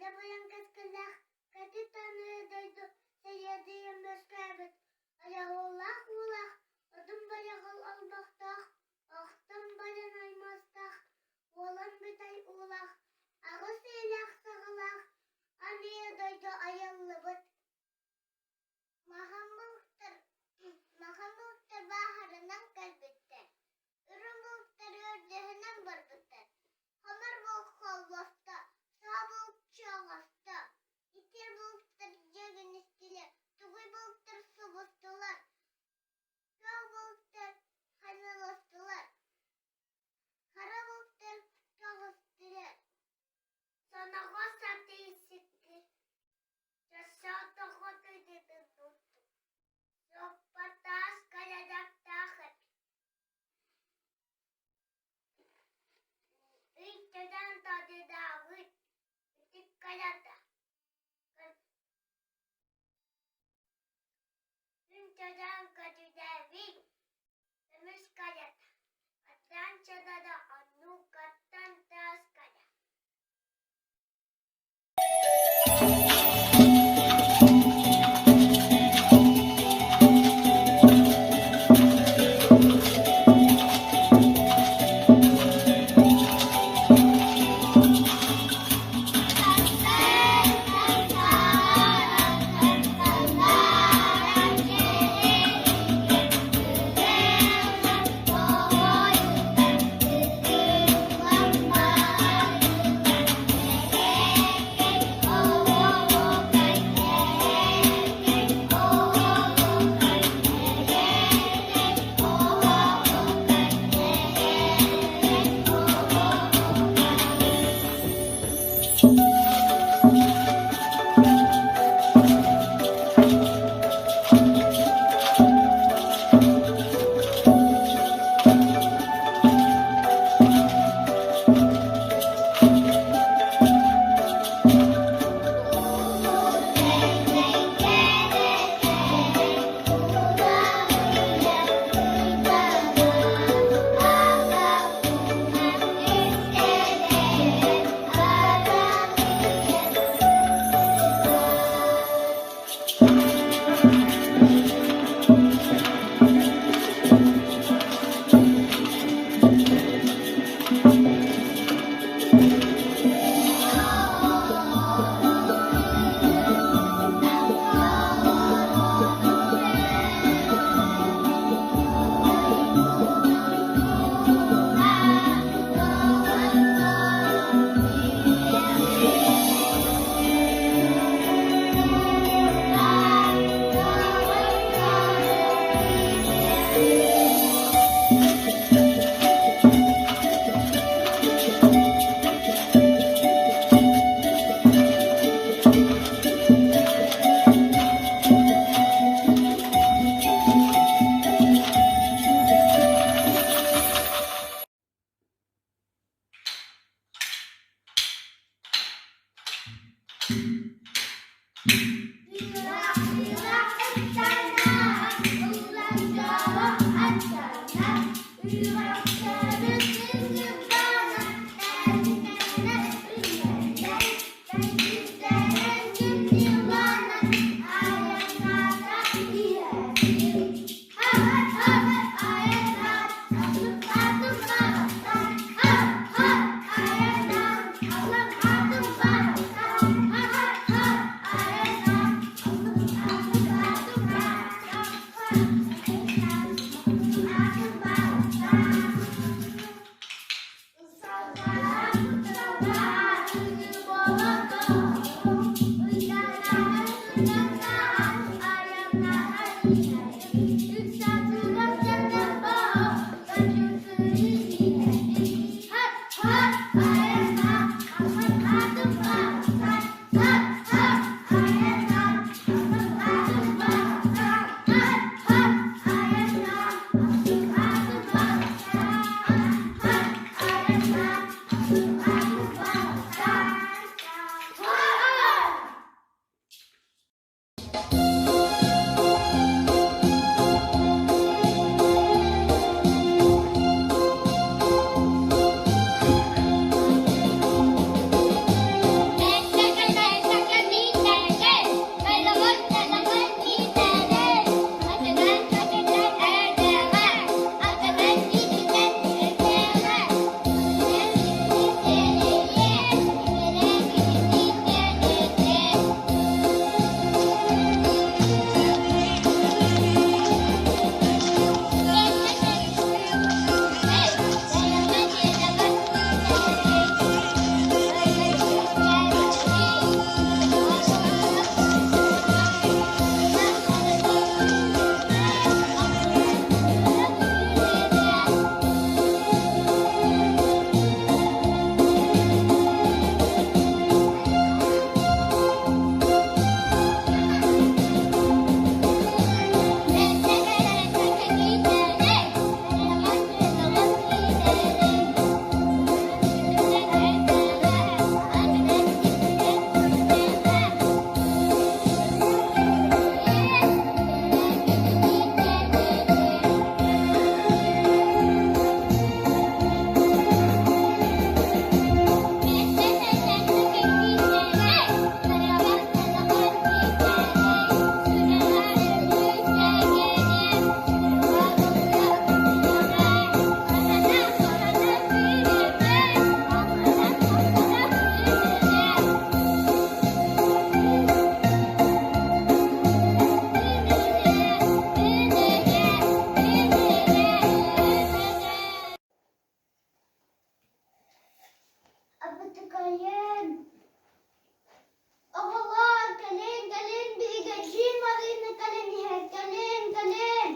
Кэрэ быйаҥ кэскиллээх кэтит аныгы дойду сириэдийэн үөскээбит Айаҕалаах уулаах, одун байаҕал олбохтоох, охтон баран аймастаах, уолан бүтэй уулаах, аҕыс иилээх саҕалаах аныгы дойду айыллыбыт. Махан бултар, махан бултар бааһырынан кэлбиттэр, үрүҥ бултар үрдүһүнэн барбыттар, хомор булт холлосто, саа булт чоҕосто, итир бултар дьөгүнүстүлэр, тугуй бултар субустулар, күөх бултар ханыыластылар, хара бултар көҕүстүлэр. Соноҕос сатыы сикки Суоппатаас кэлэдэхтээх эбит Ый төдөн тадыдаабыт ытык кэлэтэ Күн төдөн көтүдээбит көмүс кэлэтэ Аттан чадада оннукаттан таас кэлэ. Кэлин! Оҕолоор, кэлин, кэлин, биригэдьиир Марыына кэлэн иһэр, кэлин, кэлин!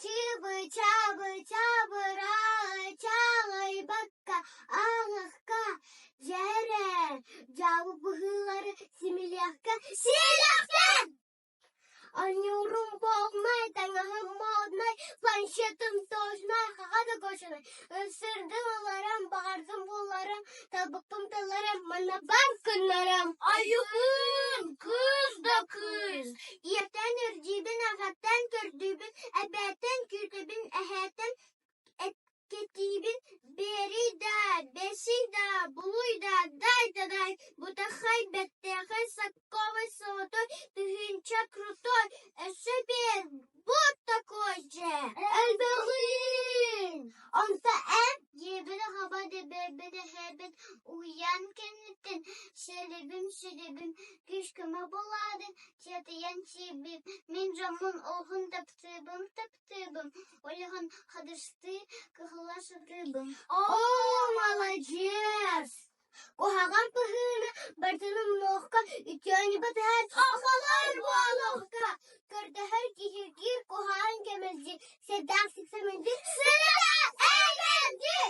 Чыбы-чабы чабырааҕы чаҕыйбакка ааҕыахха дьэрэ, дьаабы быһыылары симилиэххэ сиэлиэхтэн! Оонньуурум полнай, таҥаһым моднай, планшетым сложнай, хаҕа да кочунай, ысырдым ыларым, баҕардым буларым, талбыппын таларым, манна бар гыннарым. Айыбыын, кыыс да кыыс! Ийэттэн үрдүүбүн, аҕаттан көрдүүбүн, эбээттэн күүтэбин, эһээттэн Кэтиибин бэрий да, бэсий да, булуй да, дай да дай, бытахай, бэртээхэй, сакковай, золотой, тыһыынча крутой, өссө биэр, вот такой же! Элбэҕиин! Онто эн дьиэбин аҕаба дэбэбин эһэбин уһуйаан кэнниттэн сэлибим сүрэбим күүс-көмө буолаарын тиэтэйэн сиэбим мин дьоммун олуһун таптыыбын таптыыбын ол иһин хадыстыы кыһыла сатыыбын Оо, маладьыас! Куһаҕан быһыыны барытын умнуохха, үтүөнү батыһан сахалар буолуохха! Көрдөһөр киһиргиир куһаҕан кэмэлдьи, сэрдээх сиксэмэлдьи, сырыта эймэлдьи!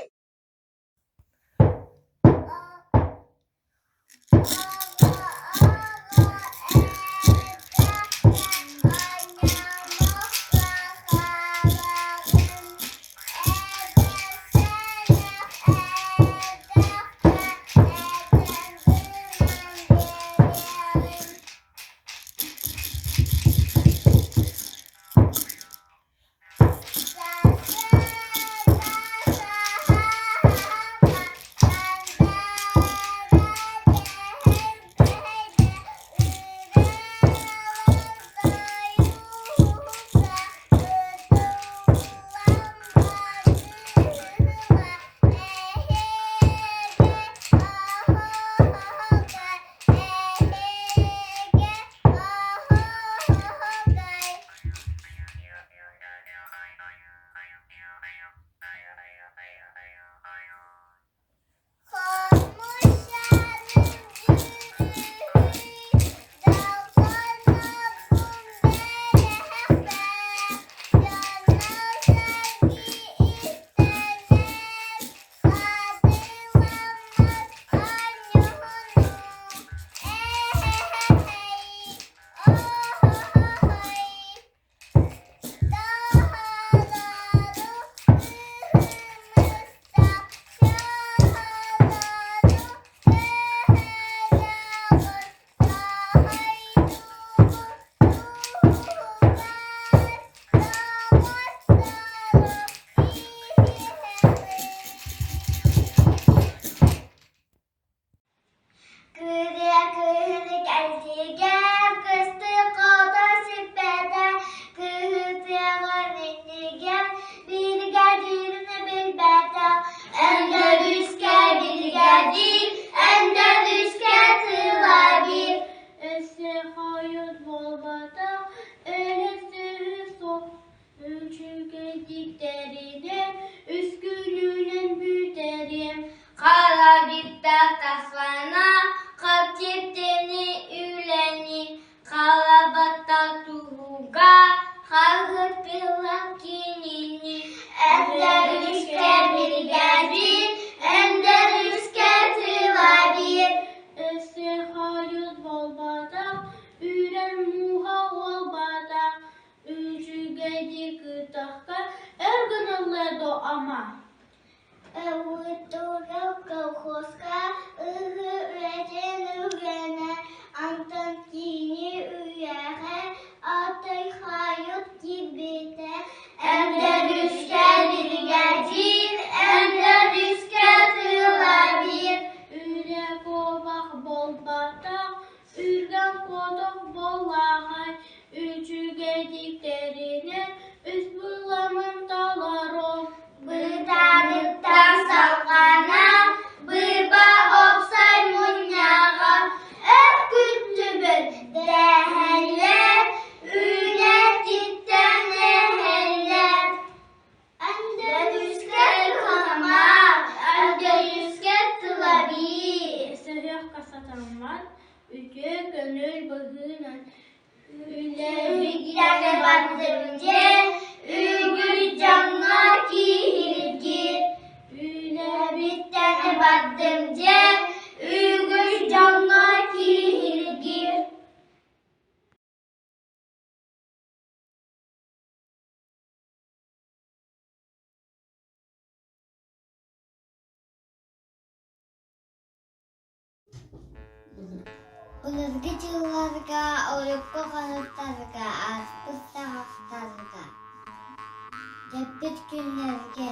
биир, Өндөрүскэ тыла биир. Өссө хойут буолбатах, өлөсүһү суох үчүгэйдиктэринэн үс күнүнэн бүтэриэм. Хара битта таслана, хатиэтэни үлэни, халабата туһуга, хаһыппыла кинини. Өндөрүскэ биригээдир, өндөрүскэ тыла биир. Өссө хойут буолбатах, үрэн мууһа уолбатах, үчүгэйдик кытахха өр гыныллыа дуо ама? Ылбыттарга колхозка ыһыы үлэтин үгэнэ, онтон кини үөһэ атыйхайыт киирбитэ. Өндөрүскэ биригэдьиир, өндөрүскэ тыла биир. Үлэ куобах буолбатах, үргэн куотах буоллаҕай, үчүгэйдиктэринэн үс быламын толору. Бытарыттан салҕанан, быыба уопсай мунньаҕа өр күттүбүт дэһэллэр, үлэтиттэн эһэллэр. Өндөрүскэ кыһаммат, өндөрүскэ тыла биир. Өсөһүөххэ сатаммат, үтүө көҥүл быһыынан Үлэбиттэн бардым диэн үгүс дьоҥҥо киһиргиир. Үлэбиттэн бардым диэн үгүс дьоҥҥо киһиргиир. Былыргы дьылларга, урукку хонуктарга, ааспыт саҕахтарга, дьэппит күннэргэ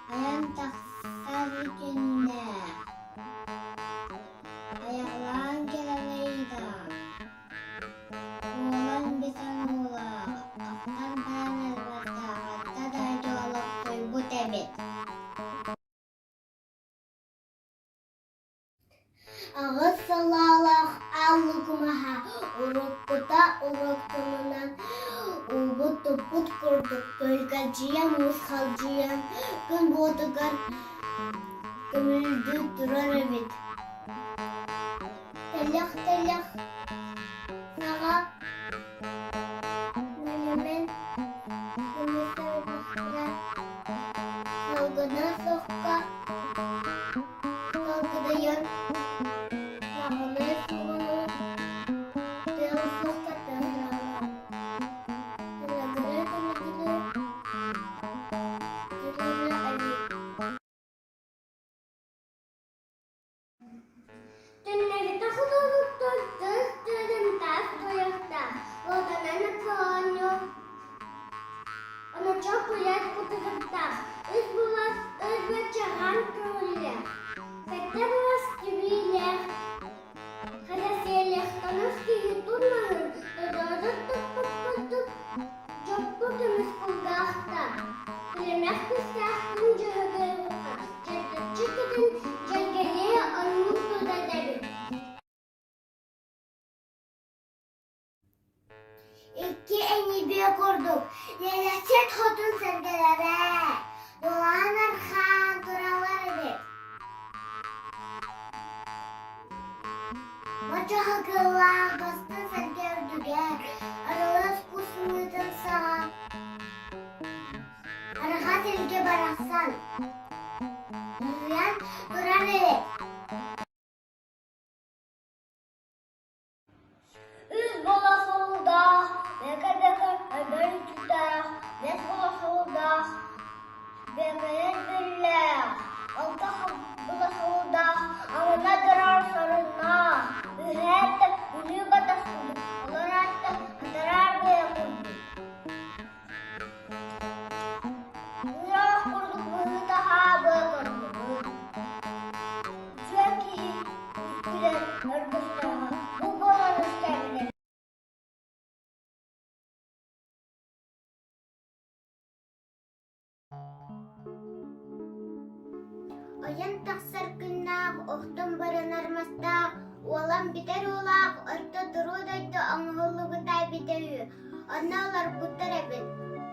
айан тахсар күннээх, айаҕалаан кэлэр ыйдаах, Уолан бүтэн уулаах, ахтан баран өлбөттөөх орто дойду олохсуйбут эбит. Аҕыс салаалаах ааллык умаһа уруккута уруктунунан уубут туппут курдук көлгөлдьүйэ муус халдьыйан күн буотугар көмүлдүү турар эбит. Тэлэх-тэлэх саҕа нэлэмэн көмүс тарбахтара салгына соххо Талгыдыйан лаҕынай суоҕунуу тыал суохха тыаһыраҕа, тылыгырыы-тылыгырыы турара эбит. Түннэритэ холоруктан тыс тыырын таас туйахтаах, уотанан оонньуу Оночо куйаас кутуруктаах, үс булас ырга чаҕаан көҥүллээх, сэттэ булас тибиилээх, хара сиэлээх танас киһи турмаһын тодоорут туппут курдук дьоппу көмүс кулгаахтаах, күлүмэх түстээх күн дьөһөгөйбукка чэрдэччи көтөн дьэргэлиэ ойуу турар эбит. Икки эньибиэ курдук Нэлэччит хотун сэргэлэрэ дулаан архаан тураллар эбит. Мочоһо кыыллаах бастыҥ сэргэ үрдүгэр арылыс кус ымыытын саҕа арҕас илгэ барахсан уһуйан турар эбит. Үс голосуолдаах, бэкэ-бэкэ өлөр үтүктээх, бэс голосуолдаах, бэкэлэр биллээх, алта голосуолдаах, алына турар соруннаах, үһээт да бүлүү батас курдук, олораат да атараар бэйэ курдук. Ыраах курдук быһыы-таһаа быа көрдүбүт. Ойон тахсар күннээх, охтон баранар мастаах, уолан бүтэр уулаах орто туруу дойду оҥоһуллубута эбитэ үһү. Онно олорбуттар эбит.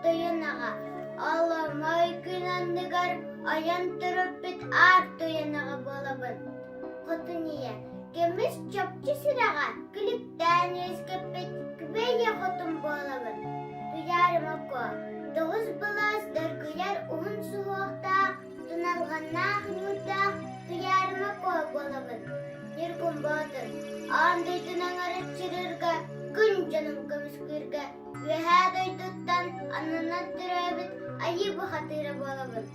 Тойон аҕа, Аламай күн анныгар айан төрөппүт аар тойон аҕа буолабын. Хотун ийэ, көмүс чопчу сүрэҕэ күлүктээн үөскэппит күбэйэ хотун буолабын. Туйаарыма Куо, тоҕус былаас доргуйар уһун суһуохтаах, туналҕаннаах ньуурдаах Туйаарыма Куо буолабын. Ньургун Боотур, аан дойдуну аҥарыччырырга, күн дьонун көмүскүүргэ Үөһээ дойдуттан аннынан төрөөбүт айыы бухатыыра буолабын.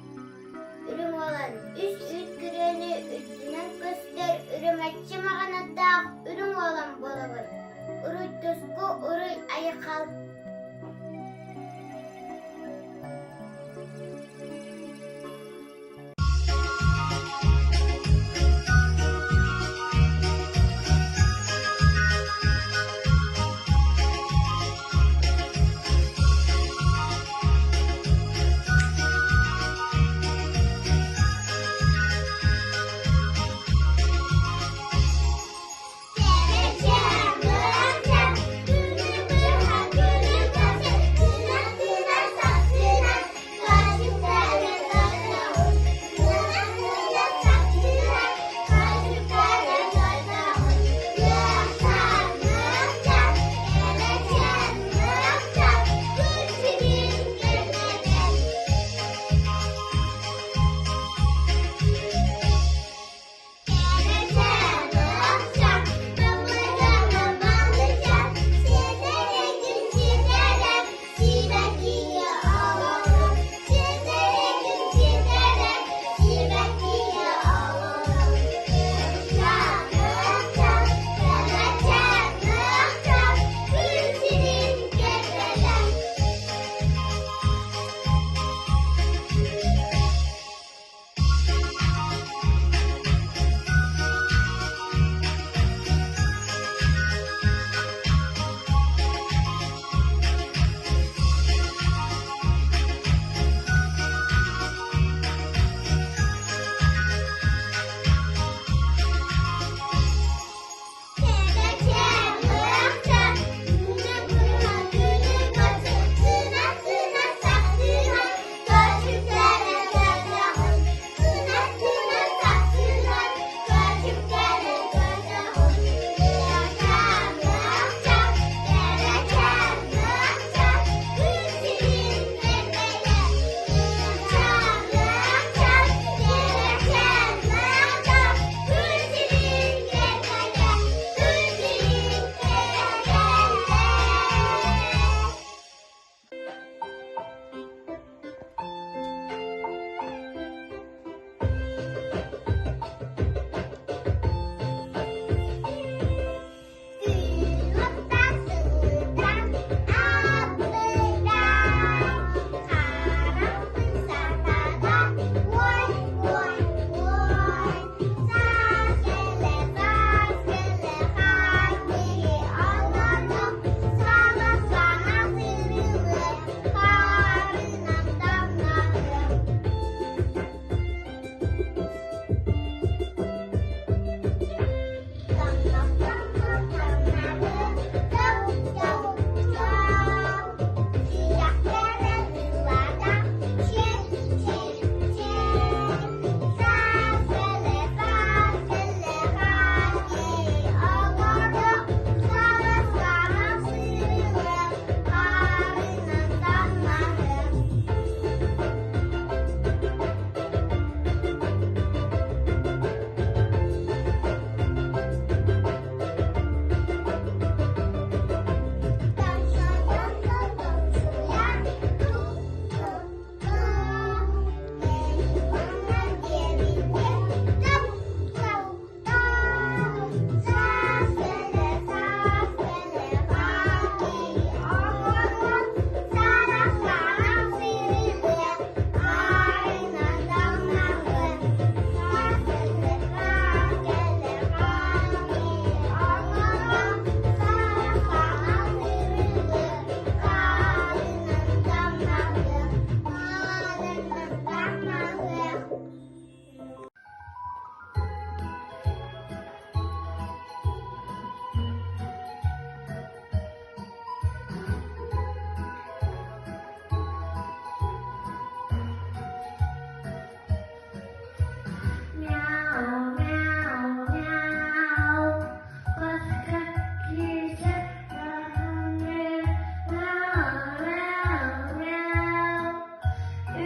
Үрүҥ уолан үс үүт күрүөнү үрдүнэн көстөр үрүмэччи маҕанардаах үрүҥ уолан буолабын. Уруй туску, уруй айхал!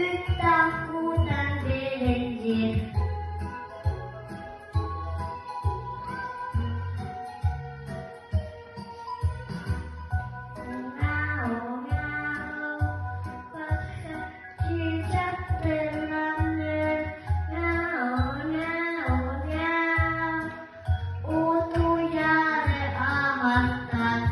Үттах кутан биэрэллэр. Утуйары аҕастар.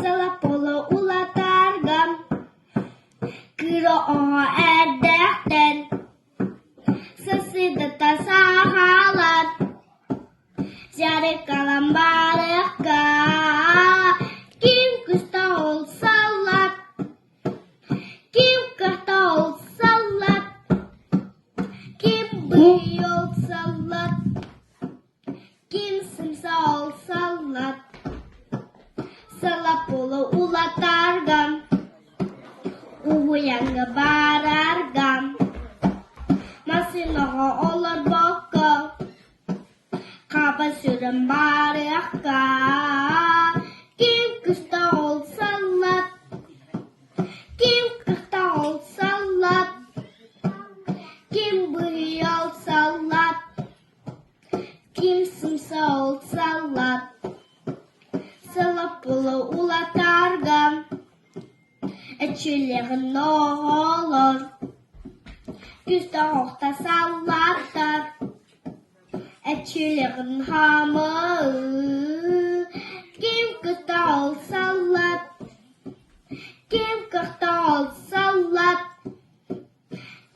Сылаппылы улатарга Кыра оҕо эрдэхтэн Сасыдата саахалар Дьарыкалан барыахха Ким кыста ол саллат Ким кырта ол саллат Ким быйыл саллат Ким сымса ол саллат Сылаппылы улатарга Уһуйаҥҥа барарга Массыынаҕа олорбокко Хаба сүрүн барыахха Ким кыста ол саллат Ким кыхта ол саллат Ким быйыл саллат Ким сымса ол саллат Сылаппылы улатарга Эчилиэҕин оҕолор Күстэх охто саллаттар Эчилиэҕин хаамыы Ким кытта ол саллат Ким кыхта ол саллат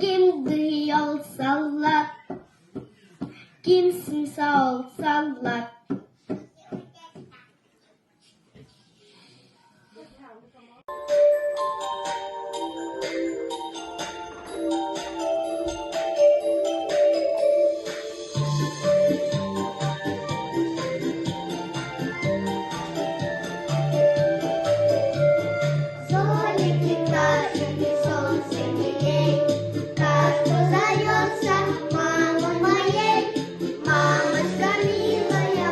Ким быһый ол саллат Ким сымса ол саллат. Золики, кашики, солнце милей, Как позовется мама моей, Мамочка милая,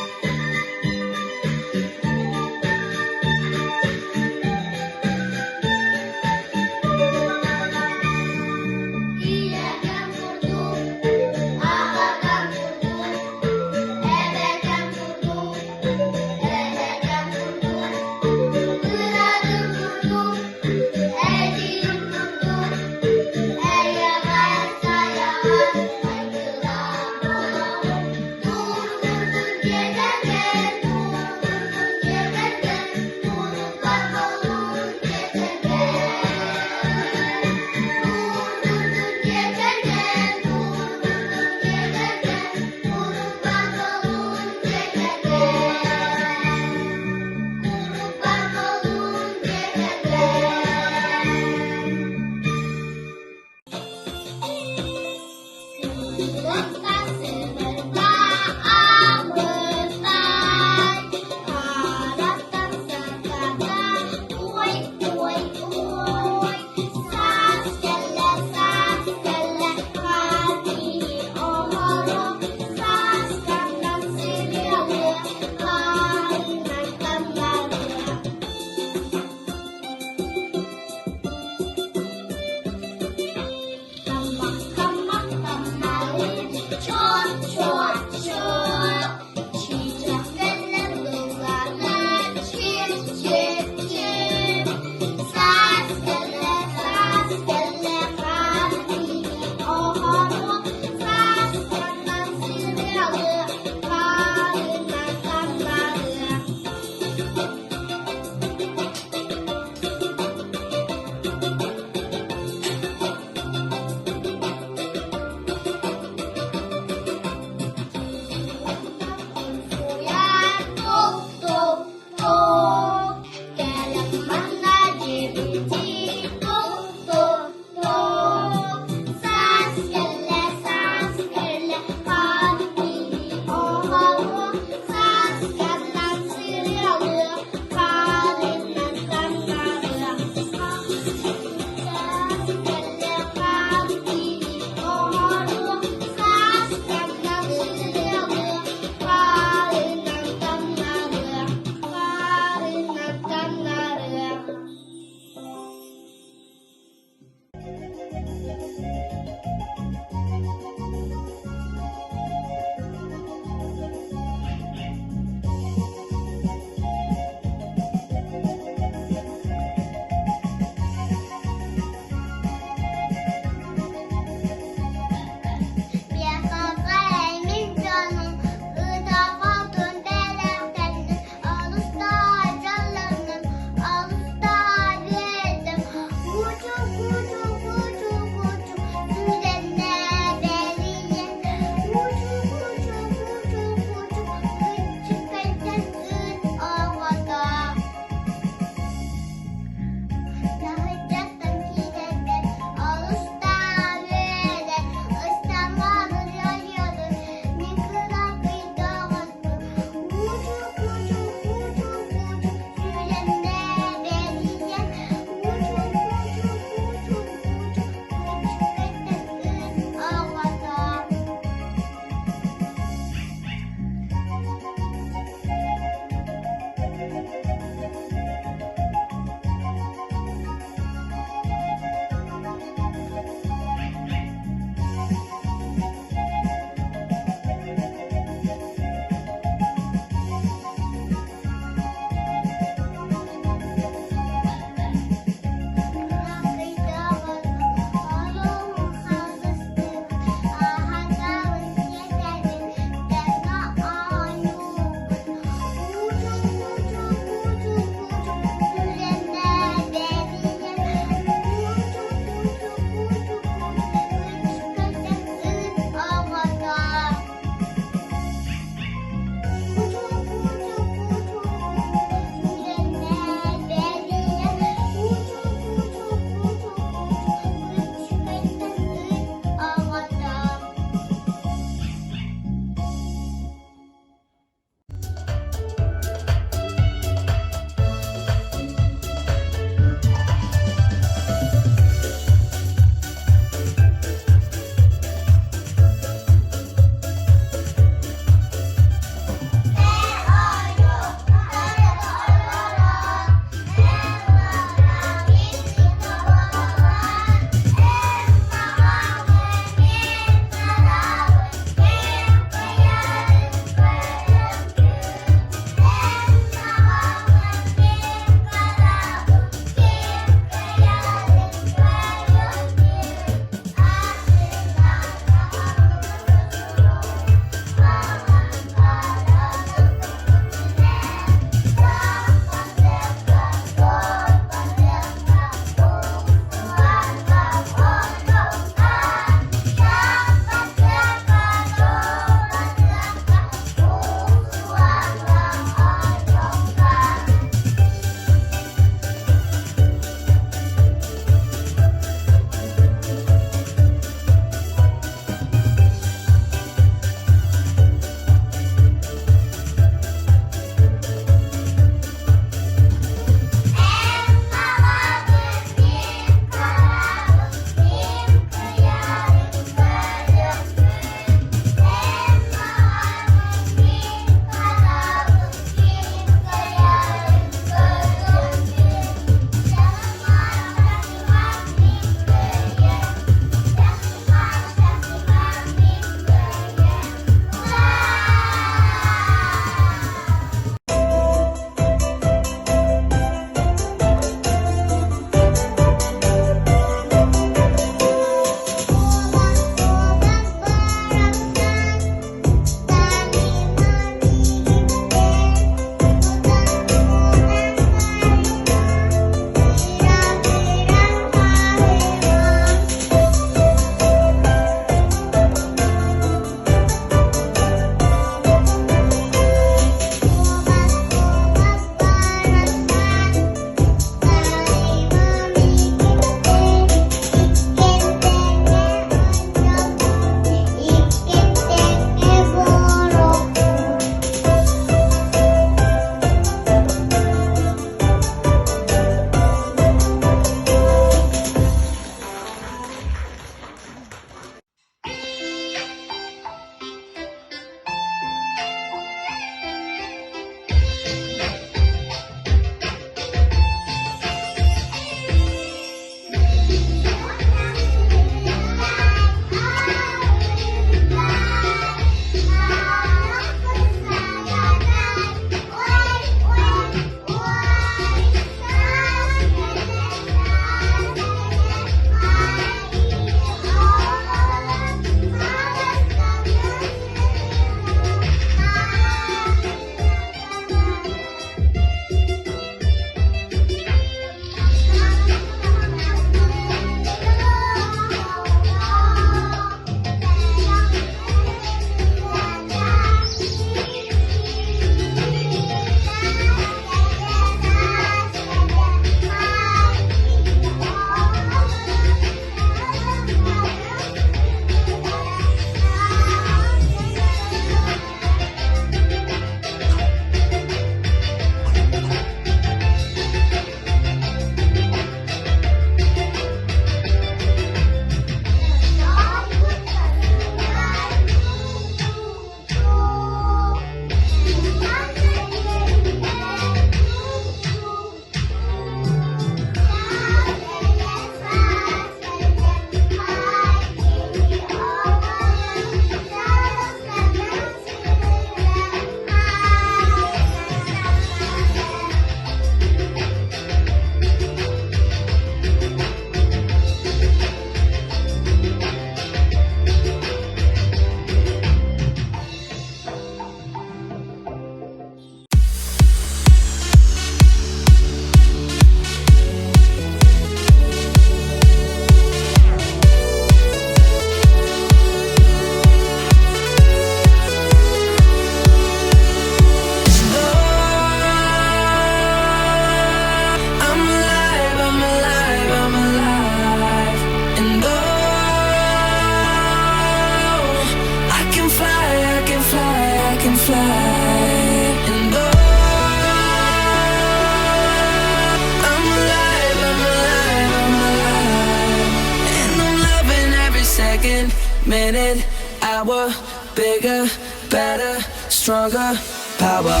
Minute, hour, bigger, better, stronger, power.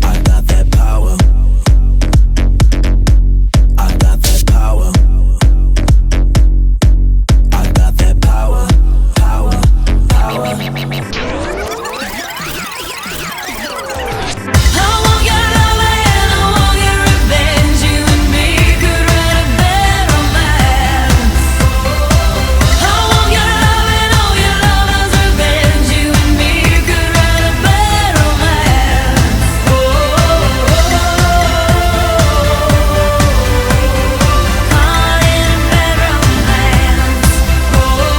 I got that power. I got that power. I got that power, power, power. I want your love and I want your revenge. You and me could write a bad romance. I want your love and all your lovers' revenge. You and me could write a bad romance. Caught in a bad romance. Caught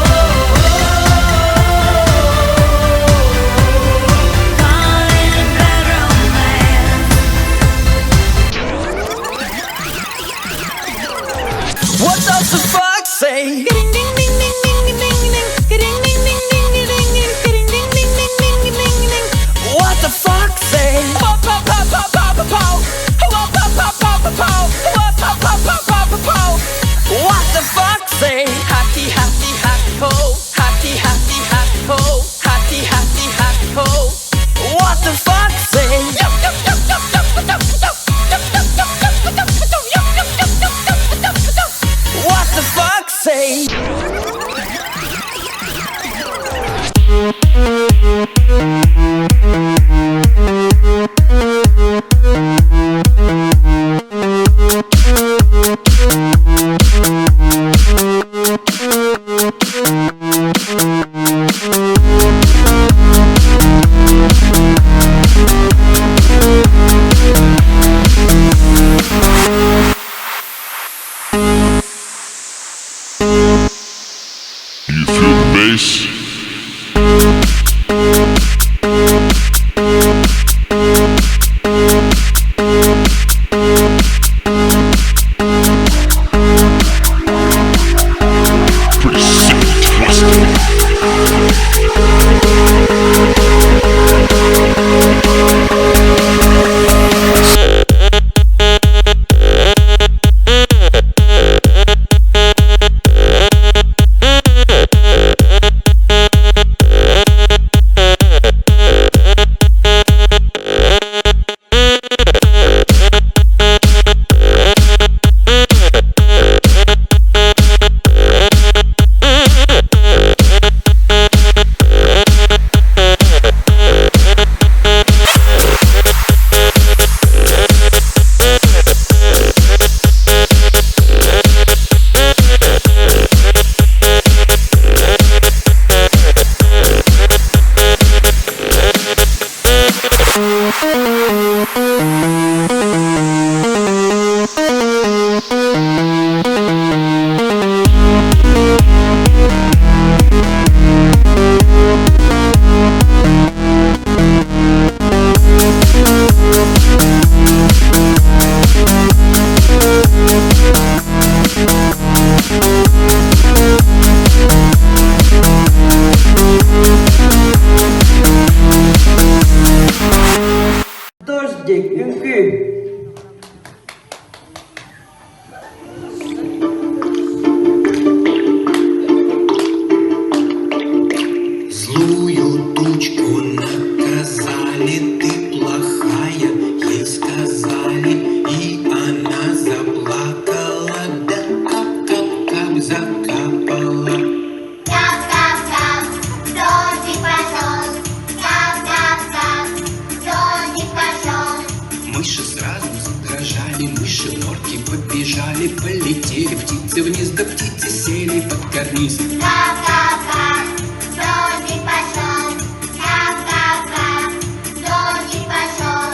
in a bad romance. What does the fox say? Ding ding ding ding ding ding ding ding ding ding ding ding ding ding ding ding ding ding ding ding. What the fox say? Pow pow pow pow pow pow pow. Pow pow pow pow pow pow. Pow pow pow pow pow pow pow. What the fox say? Hatty hatty hat ho. Hatty hatty hat ho. Hatty hatty hat ho. What the fox say? Yup yup yup yup yup yup yup yup yup yup yup yup yup yup yup yup yup yup. What the fox say? You feel the bass? Pretty sick and twisted. Дождик, үҥкүү. Злую тучку наказали, ты плохая, ей сказали, и она заплакала, да кап-кап-кап закапала. Кап-кап-кап, дождик пошел. Кап-кап-кап, дождик пошел. Мыши сразу задрожали, мыши в норки побежали, полетели птицы вниз, да птицы сели под карниз. Кап-кап-кап, дождик пошел. Кап-кап-кап, дождик пошел.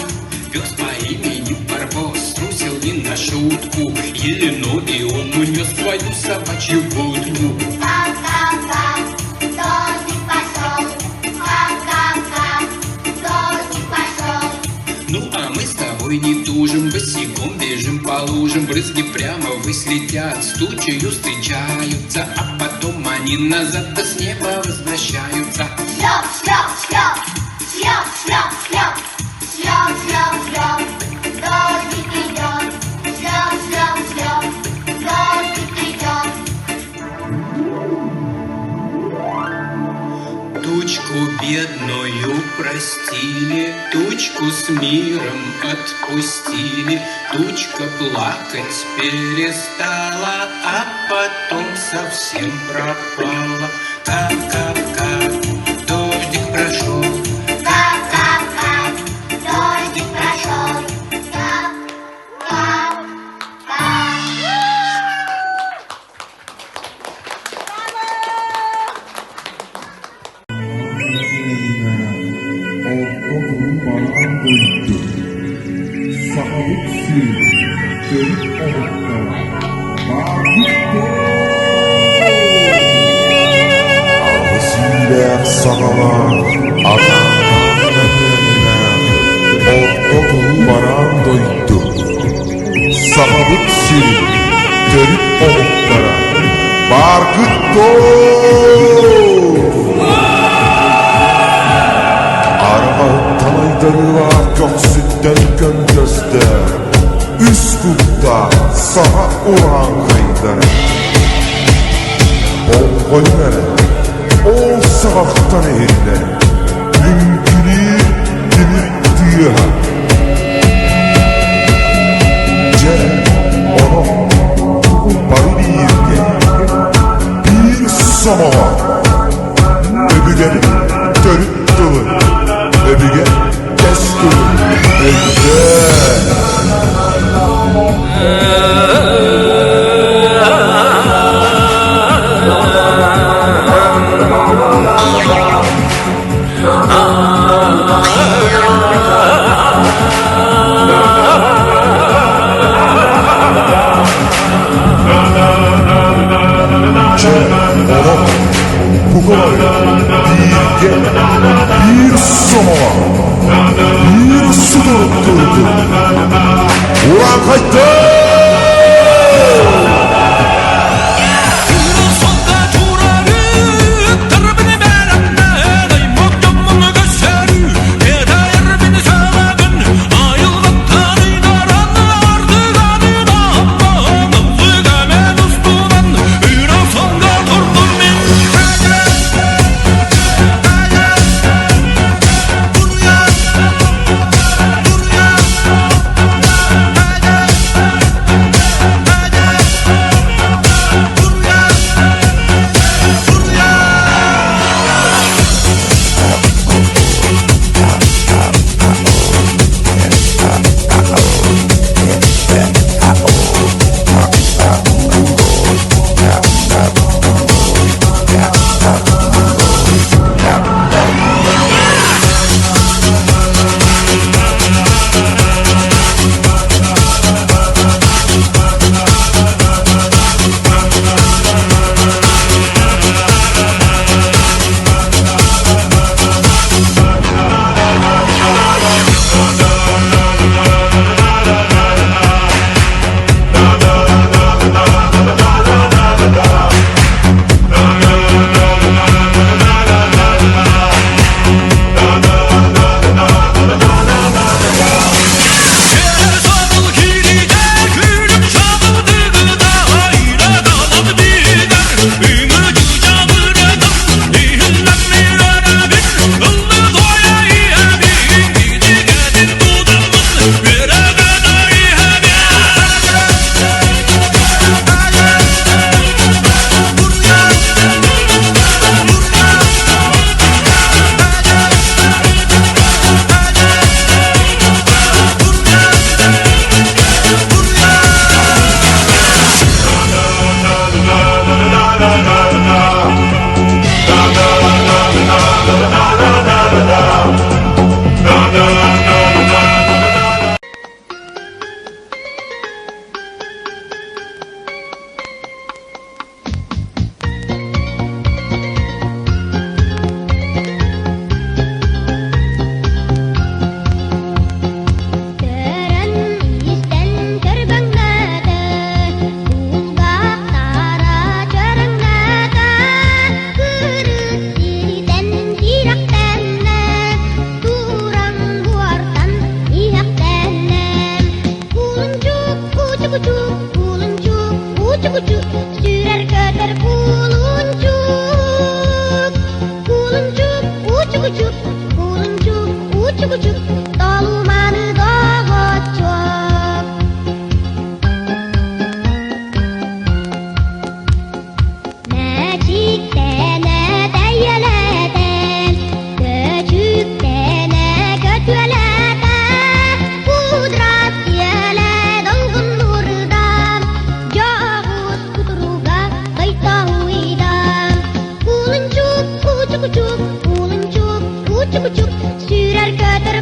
Пес по имени Барбос струсил не на шутку, еле ноги он унес свою собачью будку. Кап-кап-кап, дождик пошел. Кап-кап-кап, дождик пошел. Ну а мы с тобой не тужим, босиком бежим по лужам, брызги прямо ввысь летят, с тучею встречаются, а потом они назад с неба возвращаются. Шлеп, шлеп, шлеп, шлеп, шлеп, шлеп, шлеп, шлеп, шлеп, дождик идет. Шлеп, шлеп, шлеп, дождик идет. простили, Тучку с миром отпустили, Тучка плакать перестала, А потом совсем пропала. Кап-кап-кап, дождик прошел. Кап-кап-кап, дождик прошел. Кап, кап, кап. Орто туруу бараан дойду, Сахабыт сирин төрүт омуктара баарбыт дуо? Аҕыс иилээх саҕалаах, атааннаах мөһүөннээх Орто туруу бараан дойду, Сахабыт сирин төрүт омуктара бааргыт дуо? Арҕаһыттан айдарыылаах көхсүттэн көнтөстөөх, үс куттаах саха урааҥхайдара. Болҕойуҥ эрэ, ол саҕахтан иһиллэр лүҥкүнүүр тимир тыаһа. Дьэ, онон бары бииргэ, биир сомоҕо Өбүгэбит төрүт тылын, өбүгэ кэс тылын өйдөөн. Чэ, онон бука бииргэ, биир сомоҕо, биир судурук турдун. Урааҥхайдар! Кучук-кучук, толуманы доҕоччуок. Мэчиктэнэ тэйэлэтэн, көчүктэнэ көтүөлэтэ, кудрат сиэлэ долгуннурда, дьоҕус кутуруга тойтоһуйда. Кулунчук, кучу-кучук, кулунчук, кучу-кучук, сүүрэр көтөр.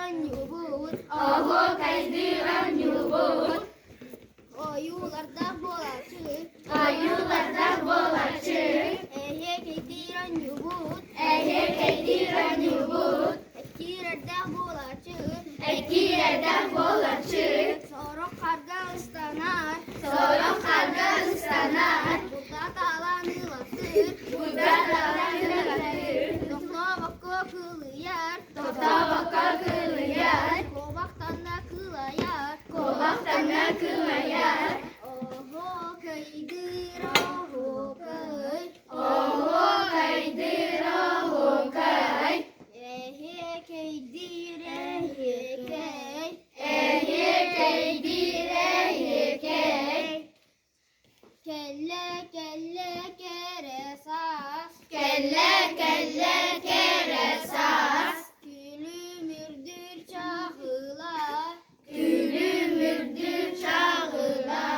оонньуубут Оһуокайдыыр оонньуубут Ойуулардаах буолааччы Ойуулардаах буолааччы Эһиэкэйдиир оонньуубут Эһиэкэйдиир оонньуубут Эккиирэрдээх буолааччы Эккиирэрдээх буолааччы Сорох харга ыстанар Сорох харга ыстанар Булда таалан ылаттыыр Булда таалан ылаттыыр Тохтобокко кылыйар Тохтобокко кылыйар Куобахтанна кылайар Куобахтанна кылайар Оһуокайдыыр оһуокай Оһуокайдыыр оһуокай Эһиэкэйдиир эһиэкэй Эһиэкэйдиир эһиэкэй Кэллэ, кэллэ кэрэ саас Кэллэ, кэллэ кэрэ саас Күлүмүрдүүр чаҕыла Күлүмүрдүүр чаҕыла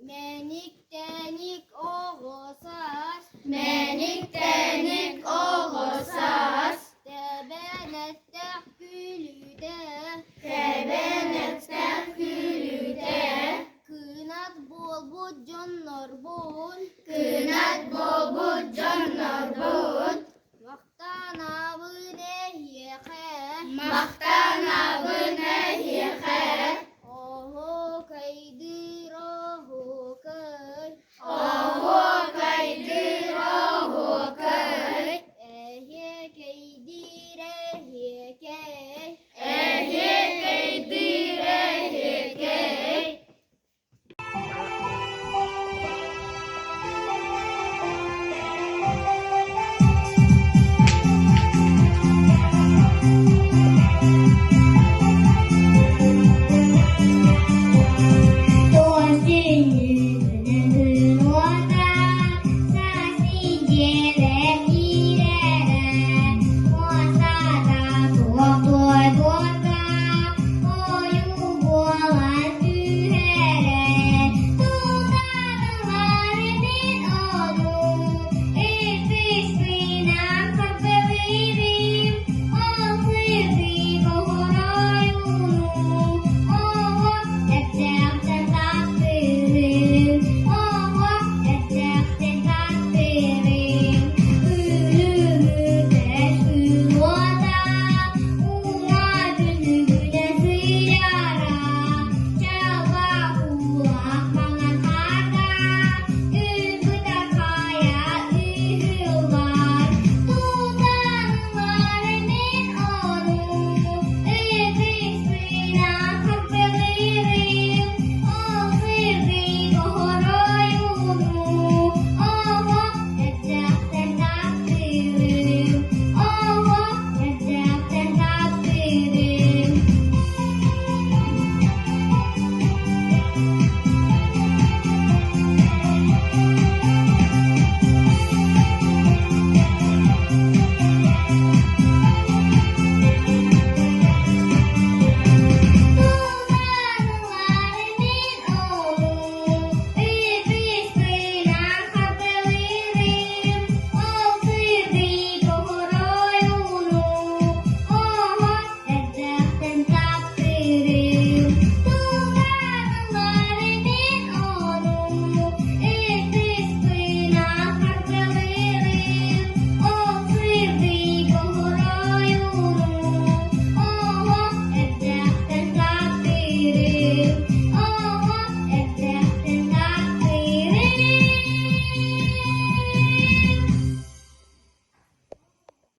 Мэник-тэник оҕо саас Мэник-тэник оҕо саас Тэбэнэттээх күлүүтэ Тэбэнэттээх күлүүтэ Кынат буолбут дьоннорбун Кынат буолбут дьоннорбун Махтанабын эһиэхэ Махтанабын эһиэхэ Оһуокайдыыр оһуокай Оһуокайдыыр оһуокай Эһиэкэйдиир эһиэкэй Эһиэкэйдиир эһиэкэй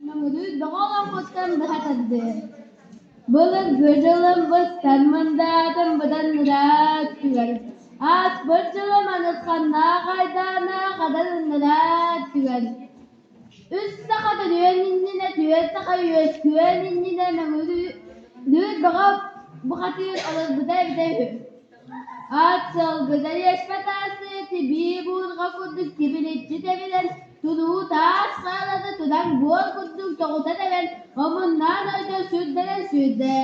Мөҥүрүүр бөҕө олоҥхоттон быһа тардыы. Былыргы дьылым быстар мындаатын быдан ыраах өттүгэр, ааспыт дьылым анысханнаах айдааннаах адан ыннараа өттүгэр. Үс саха төрүөн иннинэ, түөрт саха үөскүөн иннинэ Мөҥүрүүр бөҕө бухатыыр олорбута эбитэ үһү. Ат сылгы дэриэспэ таастыы тибии буурҕа курдук тибиличчи тэбинэн, туруу таас хааланы тураҥ буор курдук тоҕута тэбэн, омуннаан ойдон сүрдэнэн сүүрдэ.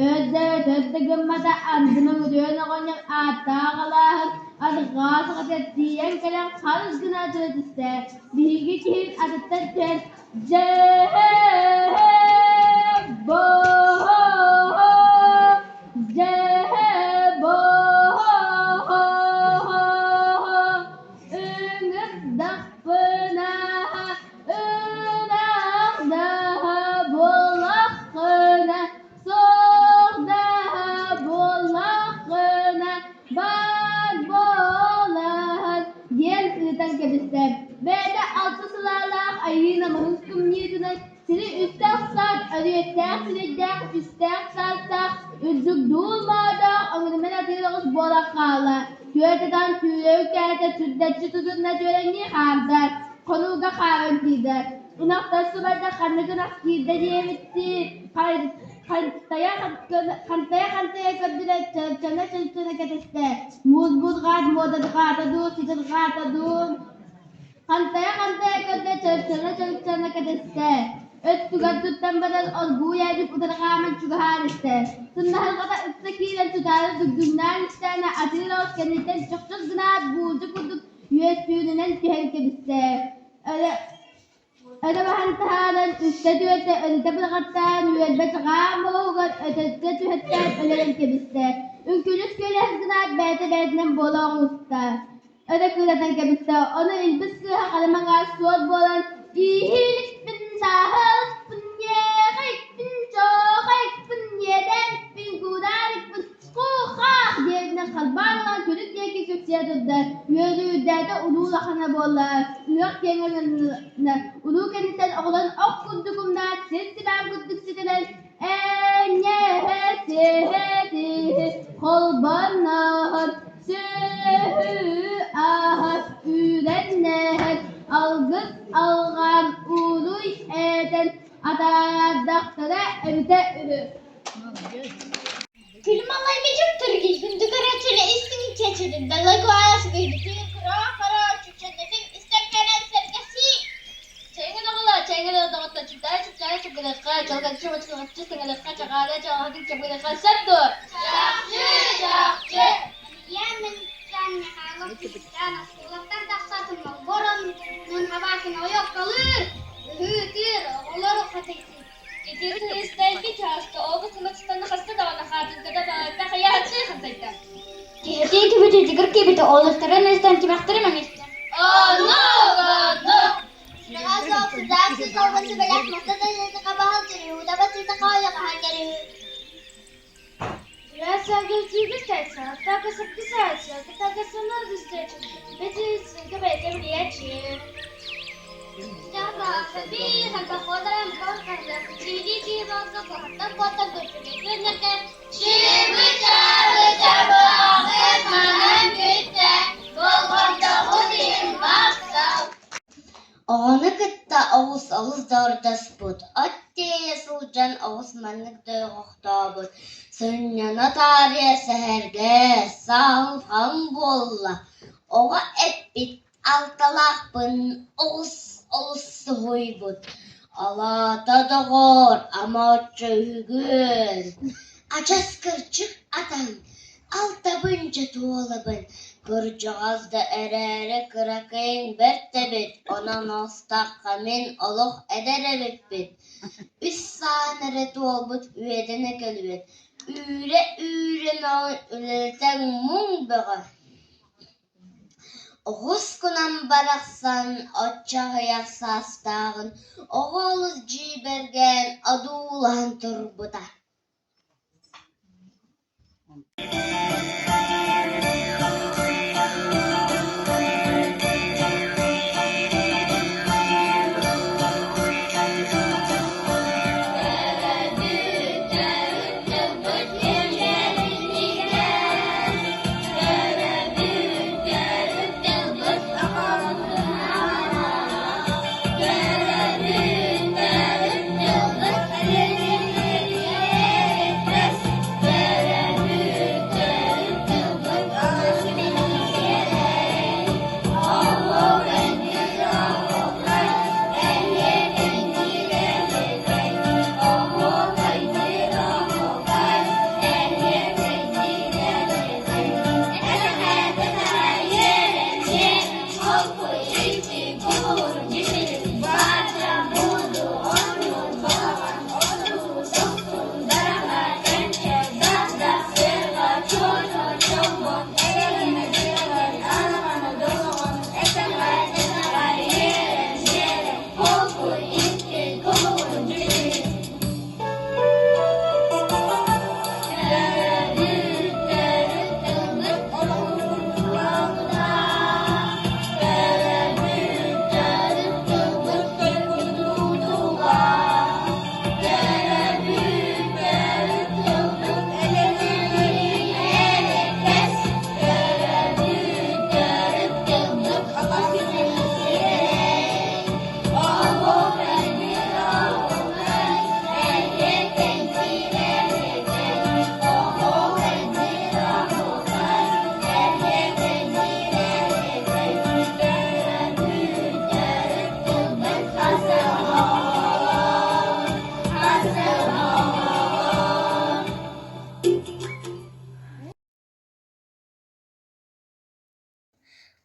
Өрдө өтөр да гыммата анды мөҥүрүөн оҕонньор ааттаах алааһын арҕаа саҕатыгар тиийэн кэлэн харыс гына тура түстэ. Биһиги киһим атыттан түһэн, «Дьэ, Дьээ-боо, ыҥырдахпына ынах да буоллаххына, суох да буоллаххына баар буолан диэн ыытан кэбистэ. Бэйэтэ алта сылаалаах айыы намыһын кымньыытынан сири үстээх саат, өрүөттээх сирэйдээх, үстээх саастаах, үрдүк дуул моодоох оҥунуман атыыр оҕус буолан хаалла. Түөрт атаҕын түүрэ үктээтэ, сүрдэччи тутунна түөрэҥнии хаамта, хонууга хааман киирдэ. Ынахтар субайда ханнык ынах киирдэ диэбиттии, хантайа-хантайа көрдүлэ, чөрчөнө-чөрчөнө кэтэстэ. Муус-буут хаат муодатҕаата дуу, сытырҕаата дуу Хантайа-хантайа көрдө, чөрчөнө-чөрчөнө кэтэстэ. Өттүгэр туттан баран оргууй ээдик утары хааман чугаһаан истэ. Сыннаһырҕата ыкса киирэн тутаары дугдуҥнаан истэҕинэ атыыр оҕус кэнниттэн чохчос гынаат буулдьа курдук үөстүүрүнэн түһэн кэбистэ. Өрө баһан таһааран, үстэ-түөртэ өрүтэ быраҕаттаан, үөрбэ чаҕаан буоһугар өтөргө түһэттээн өлөрөн кэбистэ. Үҥкүлүс күөлэһис гынаат бэйэтэ-бэйэтинэн буола оҕуста. Өрө кыыратан кэбистэ, ону илбис кыыһа хара маҥаас суор буолан «Ииһиликпин, сааһылыкпын, ньиэхэйикпин, чоохайыкпын, ньиэдээникпин, куудаарыкпын, Ку-хаах! диэбитинэн харбаан ылан күлүк диэки күпсүйэ турда, үөрүү үрдээтэ улуу улахана буолла, ыһыах киэҥ ыҥырына, улуу кэнниттэн оҕолорун ох курдук умнаат, сир сибээн курдук ситэрэн «Энньэһэ-сиһэ-тиһи холбоноһон, сүөһү аһа үүрэннэһэн, алгыс алҕаан уруй этэн атаардахтара эбитэ үһү» Күлүм алай мичик түргийгин дүкөрөчүлэ истиҥ чэчирин далай куһаас гыйбытын кыра-хара чүччэннэтин истэн кэлэн сэргэсии. Чэҥин оҕолор, чэҥин доҕоттор, чыпчаайы чыпчаайы чыпкыныахха, чалгаччы чалгаччы сыҥалыахха, чаҕаара чаҕаһытын чабыыныахха сөп дуо? Чахчы, чахчы. Илья Мельчан Михайлов Киргизстан оскуолаттан тахсаатын Молборон Нунхабакин ойоккалыыр, ыһыытыыр, оҕолору хатыйтыыр. Ити кыыстайбыт чааска ол кытылыктан хаста даҕаны хаатыҥката баҕарда хайааччы хантайда. Киһитии кибити дьигир кибити олустарын истэн тимэхтэрин мэҥистэ. Ону, ону! Сүрэҕэ суох сыдаах сыыс сибэлэх маста да баһыл кириһуудава сыыта хаайаҕаһан кэриһүү. Оҕону кытта оҕус олус доҕордоспут, от тиэйэ сылдьан оҕус маннык дойҕохтообут, сынньана таарыйа сэһэргээ, саалҕам буолла, оҕо эппит алталаахпын оҕус олус соһуйбут, алаата доҕоор, ама оччо үһүгүөн, адьас кырдьык атаҥ, алтабын дьэ туолабын, кырдьаҕас да эрээри кыракыйыҥ бэрт эбит, онон оҕустахха мин олох эдэр эбиппин, үс саан эрэ туолбут үөдэнэ кэлбит, үүрэ-үүрэ мөҕөн үлэлэтэн муҥ бөҕө Оҕус кунан барахсан оччо аҕыйах саастааҕын оҕо олус дьиибэргээн одуулаһан турбута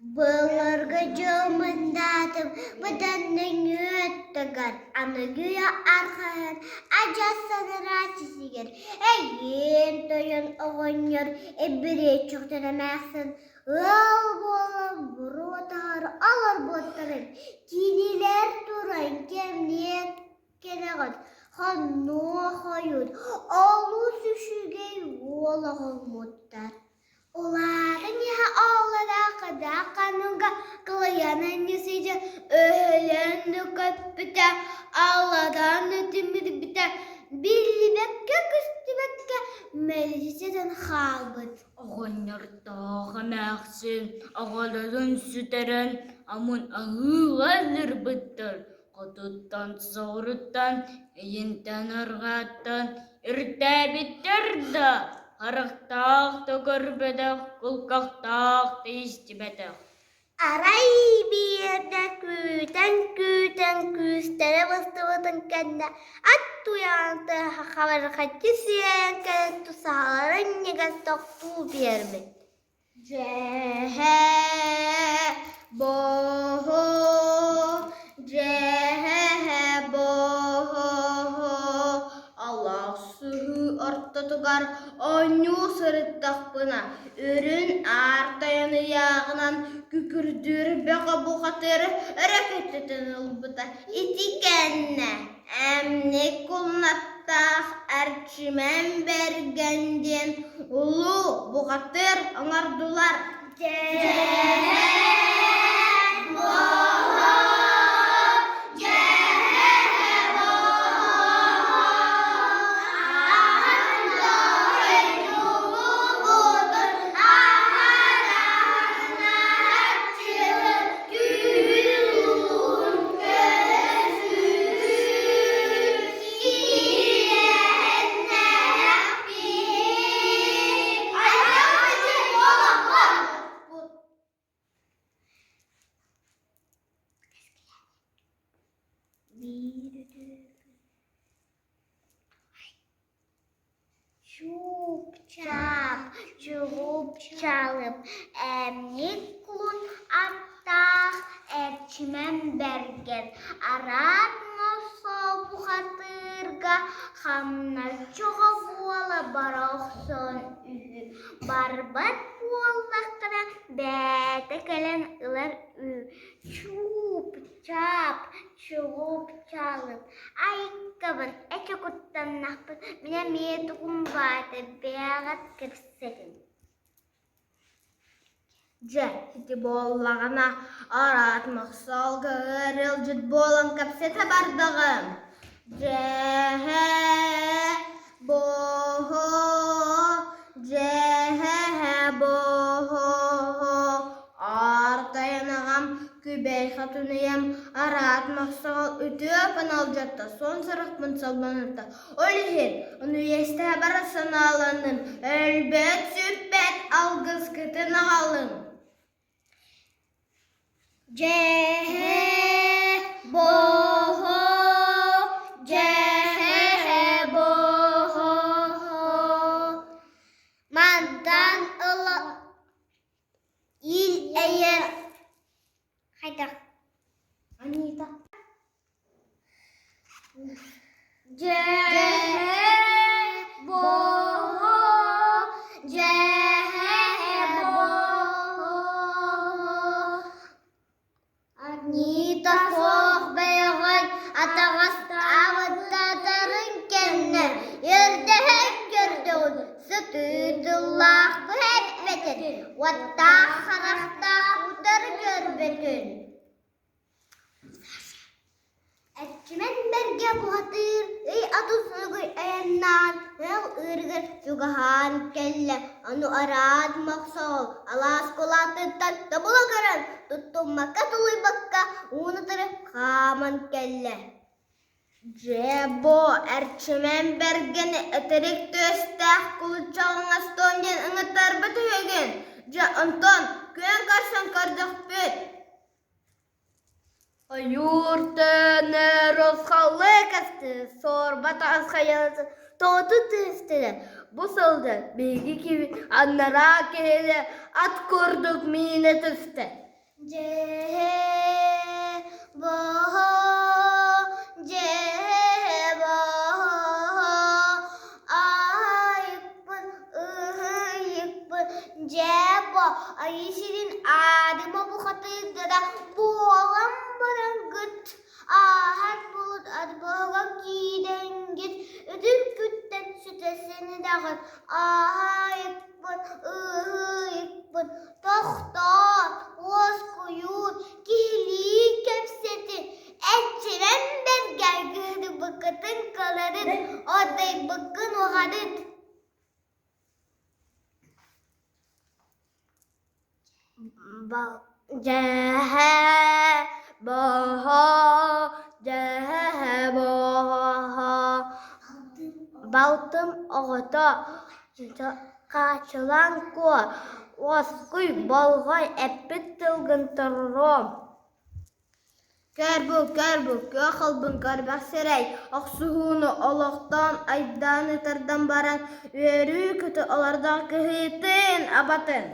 Былыргы дьыл мындаатым быдан нөҥүө өттүгэр аныгы үйэ арҕаһын адьас санараа сисигэр эйиэн тойон оҕонньор эбириэччиктэн эмээхсин ыал буолан буруо таһар олорбуттарын кинилэр туран кэмниэ кэлэҕит хоннуо хойут олус үчүгэй уол оҕоммуттар Улаатан иһэ оҕолоро кыдаа ханныга кылайан анньысыйдьа өһөлөөн да көппүтэ, алладаан да тимирбитэ, биллибэккэ-көстүбэккэ мэлдьи хаалбыт. Оҕонньордоох эмээхсин оҕолорун сүтэрэн омун аһыыга ылларбыттар, хотуттан соҕуруттан, илинтэн арҕааттан Ирдээбиттэр да, харахтаах да көрбөтөх, кулгахтаах да истибэтэх. Арай биирдэ күүтэн-күүтэн күүстэрэ быстыбытын кэннэ ат туйаҕын тыаһа хабарҕаччы сиэн кэлэн тусаһаларын ньыгас тохтуу биэрбит. Дьэһэ боһо, дьэһэ боһо, алаас сыһыы ортотугар оонньуу сырыттахпына, үрүн аар тойон ыйааҕынан күкүрдүүр бөҕө бухатыыр өрө көтүтэн ылбыта. Ити кэннэ эмник кулунаттаах Эрчимэн Бэргэн диэн улуу бухатыыр оҥордулар. Чуп-чап, чугуп-чалып, эмньик кулун аттаах Эрчимэн Бэргэн араат мохсоо бухатыырга хамначчыга буола бара охсон үһү. Барбат буоллаххына бэйэтэ кэлэн ылар үһү. Чууп-чаап, чугуп-чалып, айыккабын эчи куттаннахпын, мин эмиэ тугум баата бэйэҕит кэпсэтиҥ. Дьэ, ити буоллаҕына, араат мохсоолго ыалдьыт буолан кэпсэтэ бардаҕым. Дьэһэ, боһо, дьэһэ, боһо, аар тайан аҕам Күбэй хотунуйам араат мохсоҕол үтүө паналдьатта суон сурахпын салланыта. Ол иһин ону иэстэһэ бара санааланным, өлбөт-сүппэт алгыскытын аҕалыҥ. Дьэһэ боһо, дьэһэ боһо, мантан ыла Ил-эйэ хайдах Анита Дьэһэ боһо дьэһэ боһо Анита суох бэйэҕин атаҕастаабыттарын кэннэ ирдэһэн көрдөҕүн сытыы тыллаах эппэтин, уоттаах харахтаах утары көрбөтүн. Эрчимэн бэргэ бухатыыр ый атын суругу айаннаан ыал ыырыгар чугаһаан кэллэ. Ону араат мохсоҕол алаас кулаатыттан тобула көрөн, туттуммакка-тулуйбакка ууну утары хааман кэллэ. Дьэ, бу Эрчимэн Бэргэни итирик түөстээх кулуччах оҥостуом диэн ыҥыттарбыт үһүгүн. Дьэ, онтон күөн көрсөн көрдөхпүт. Ойуур төнөр урусхаллыы кэстэ, суорба таас хайалата тоҕото түстэ. Бу сылдьан биһиги киһи анараа киһини ат курдук миинэ түстэ. Дьээ боо, дьээ боо, аайыкпын, ыһыйыкпын, дьээ боо, айыы сирин аадыма бухатыырдара буолан бараҥгыт, ааһар булут арбаһыга киирэҥгит, үтүк күттэн сүтэсинидэҕин, ааһайыкпын, ыһыйыкпын, тохтоо, уоскуйуун, киһилии кэпсэтин, эрчимэн бэргэн кыһырбыккытын кыларын, ордойбуккун уһарын. Дьэһэ боһо, дьэһэ боһо, балтым оҕото Хаачылаан куо, уоскуй, болҕой, эппит тылгын толоруом. Көр бу, көр бу, күөх албын көрбөх сирэй, охсуһууну олохтоон айдааны тардан баран, үөрүү-көтө олордох кыһыытын, абатын.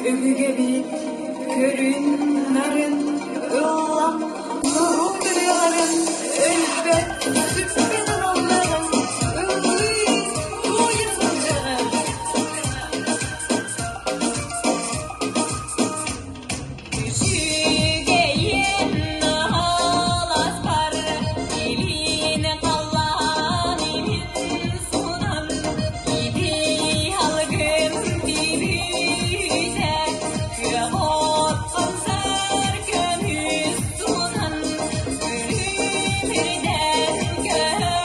Өбүгэбит көрүн-нарын ыллам норуот ырыаларын өлбөт сүппэт оруолларын ыллыы туойа сылдьаҕын. Үчүгэйин аһаласпар илиини халлаан иһин суунан ити алгын тибүүтэ күөх от хамсар көмүс туунан күлүмүрдэн көһүннэ.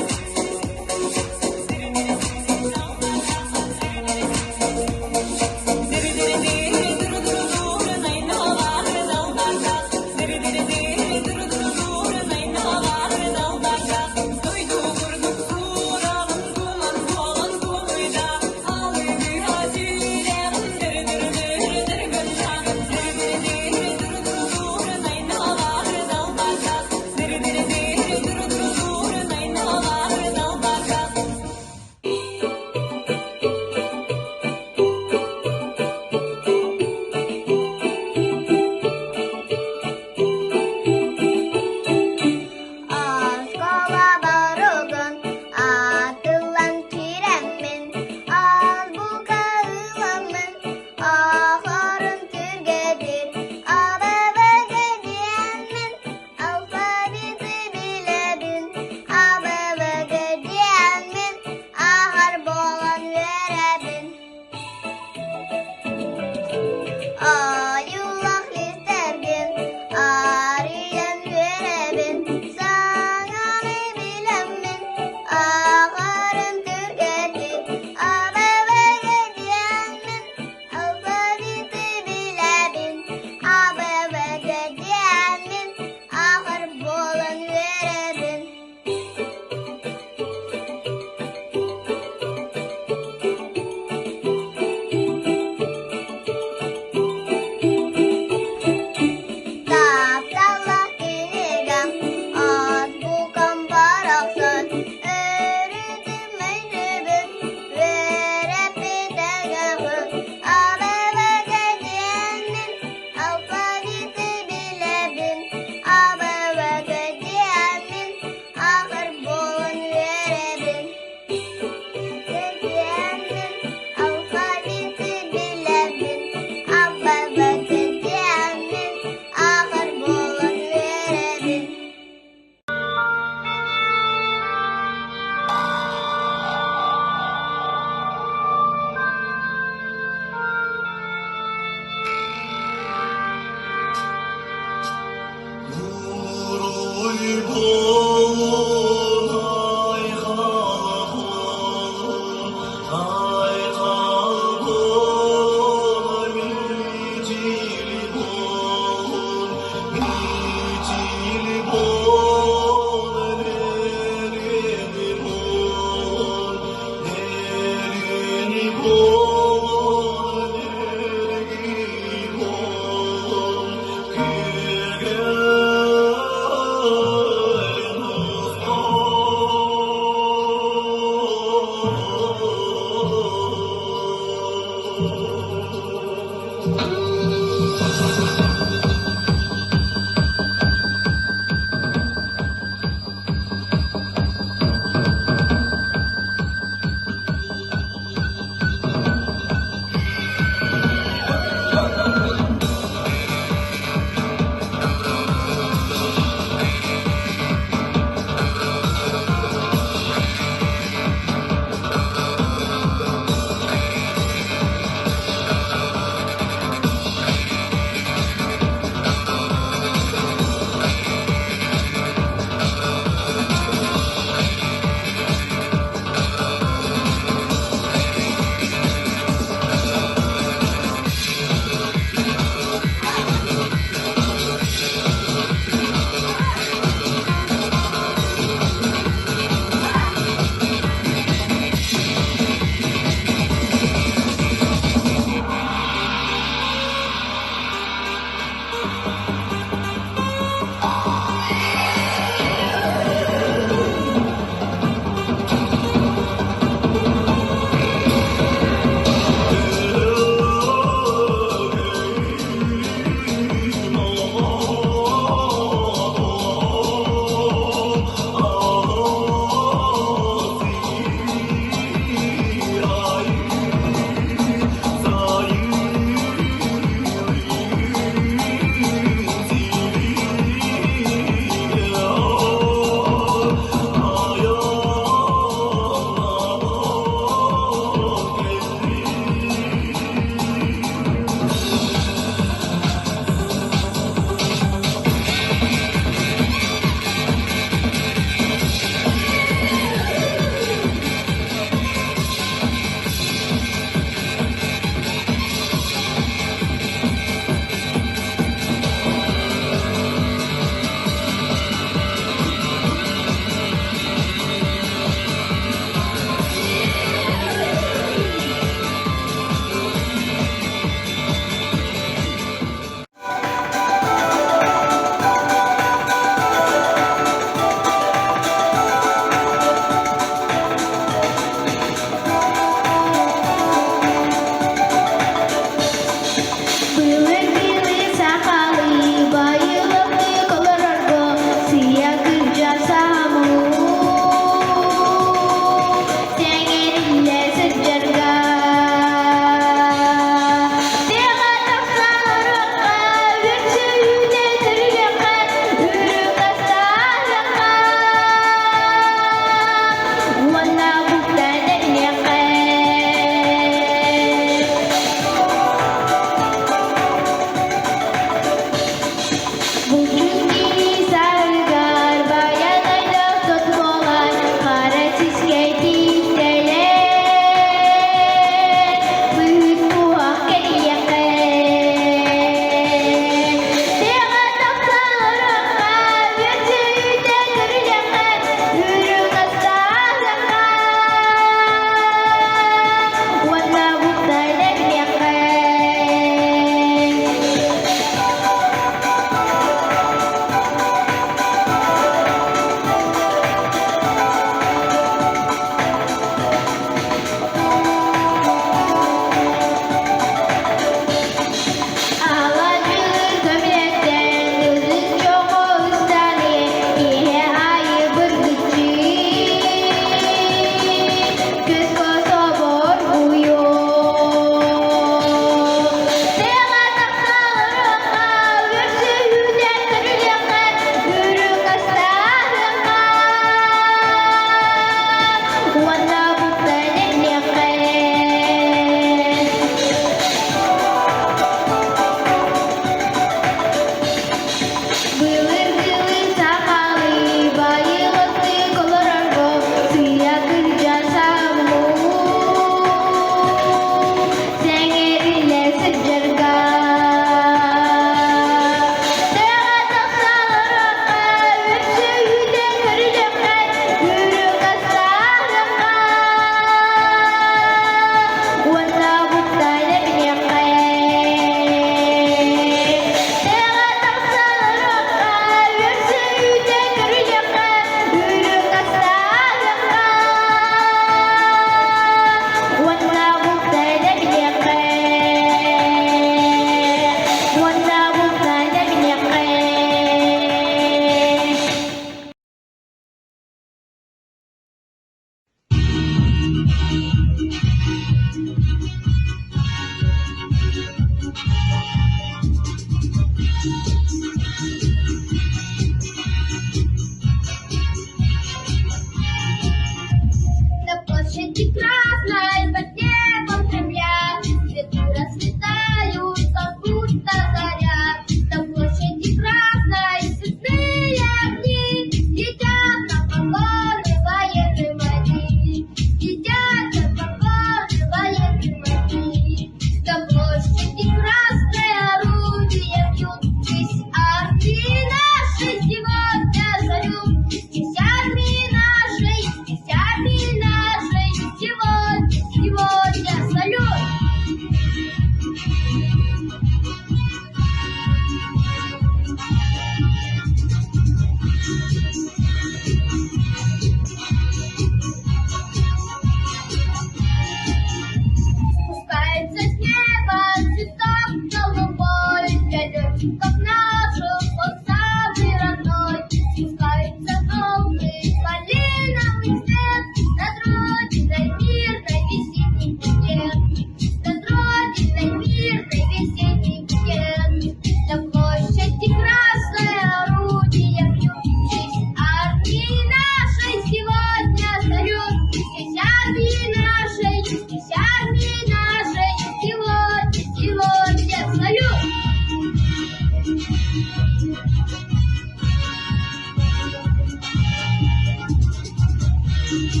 Спускаются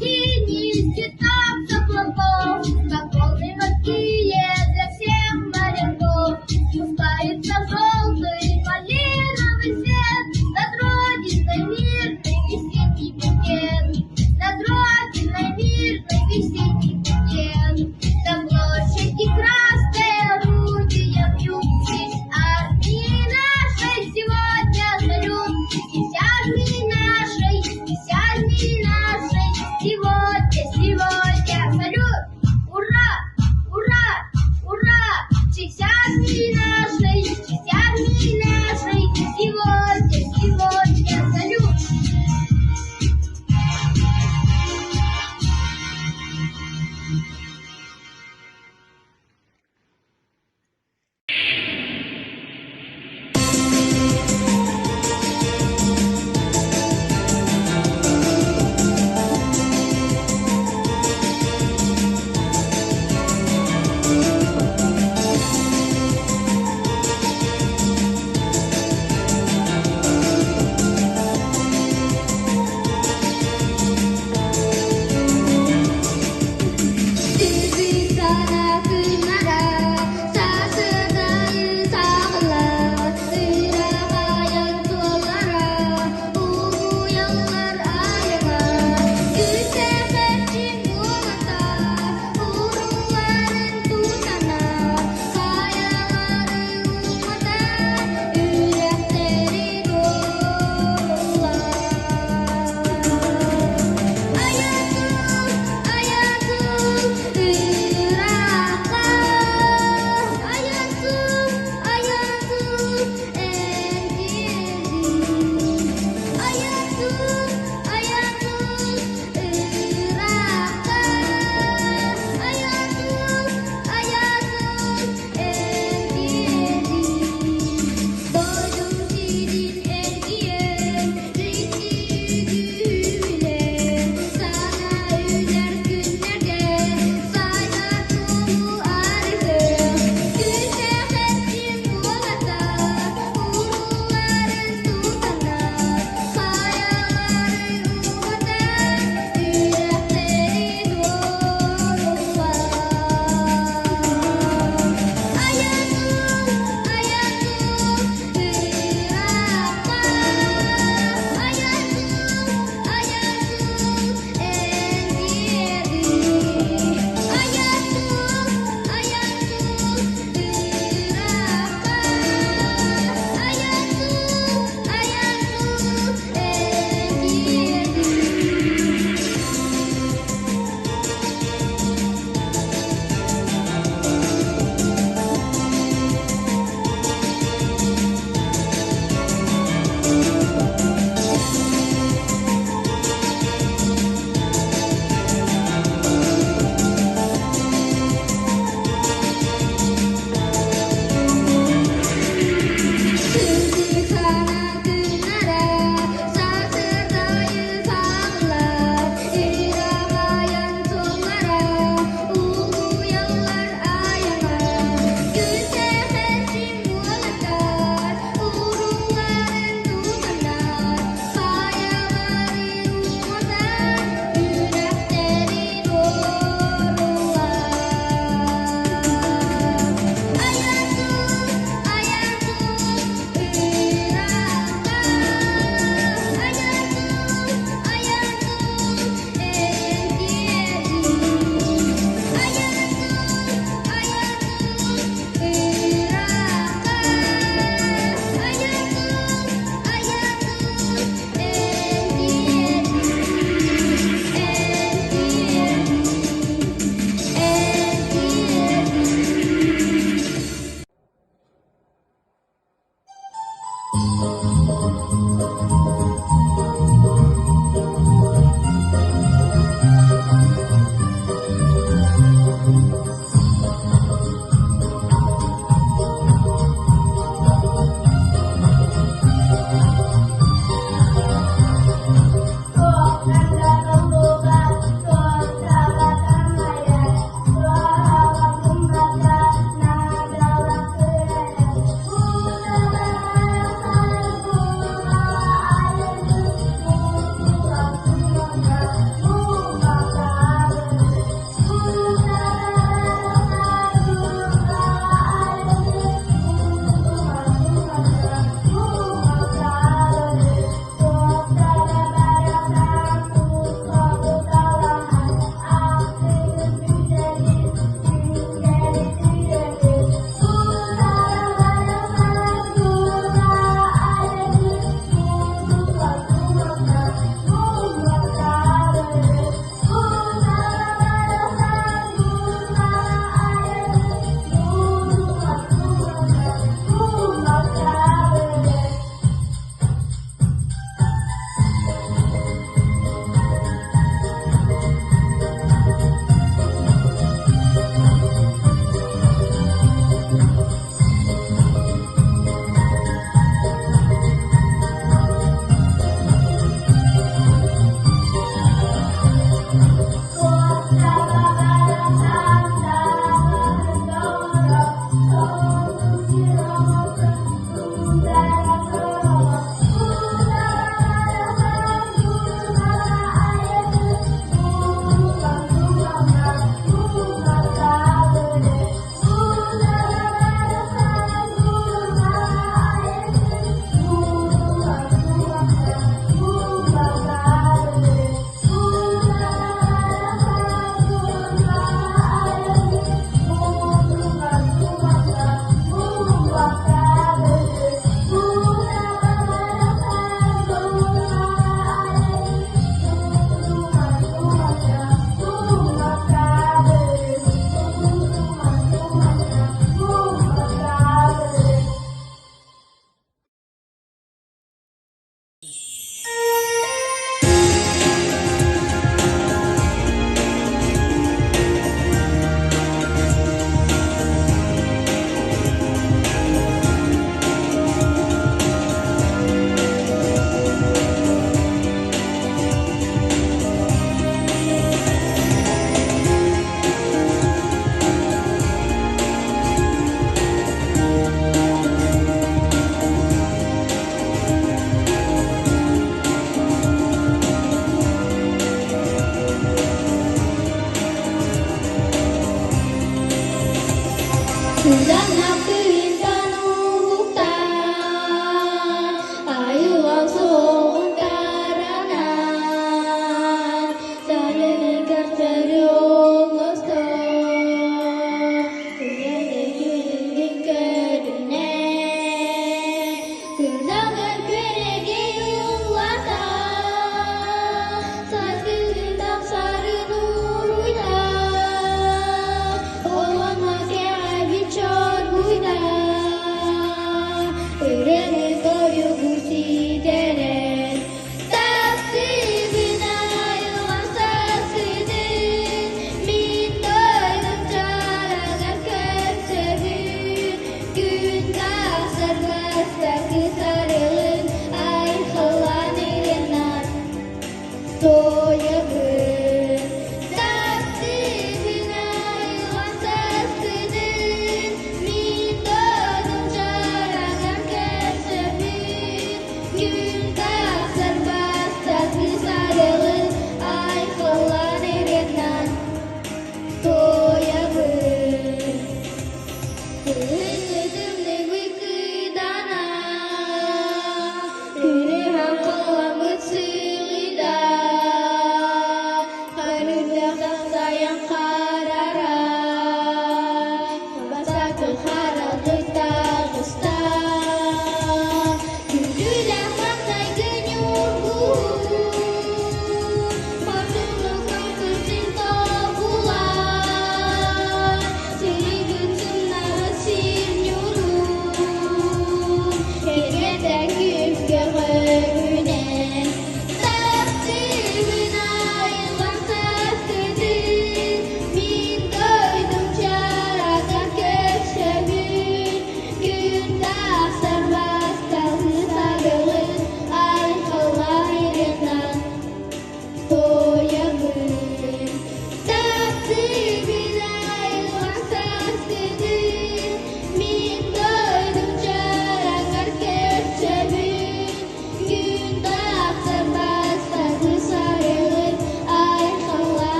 синий цветок с облаков, Как волны морские для всех моряков. Спускается желтый малиновый свет Над родиной мирный весенний букет. Над родиной мирный весенний букет. На площади красные орудия бьют. В честь армии нашей сегодня салют. В честь армии нашей, в честь армии нашей сегодня, сегодня салют. Ура! Ура! Ура! В честь армии нашей, в честь армии нашей сегодня, сегодня салют.